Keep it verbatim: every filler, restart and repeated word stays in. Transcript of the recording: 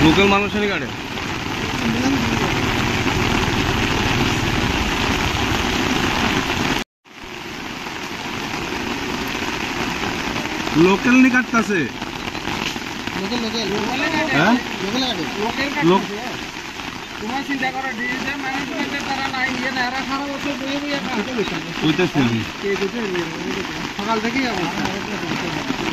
Local মানুষ নি গাড়ি। Local নি কাটতাছে। Local, local। হ্যাঁ? Local কাটে। লোক তোমার চিন্তা করো, ডিজিটাল ম্যানেজমেন্টের দ্বারা নাই, ইয়ে না, এরা সারা বছর বইয়ে বইয়ে খায়। কইতাছি আমি। কে কইতে পারবে? সকাল থেকেই অবস্থা।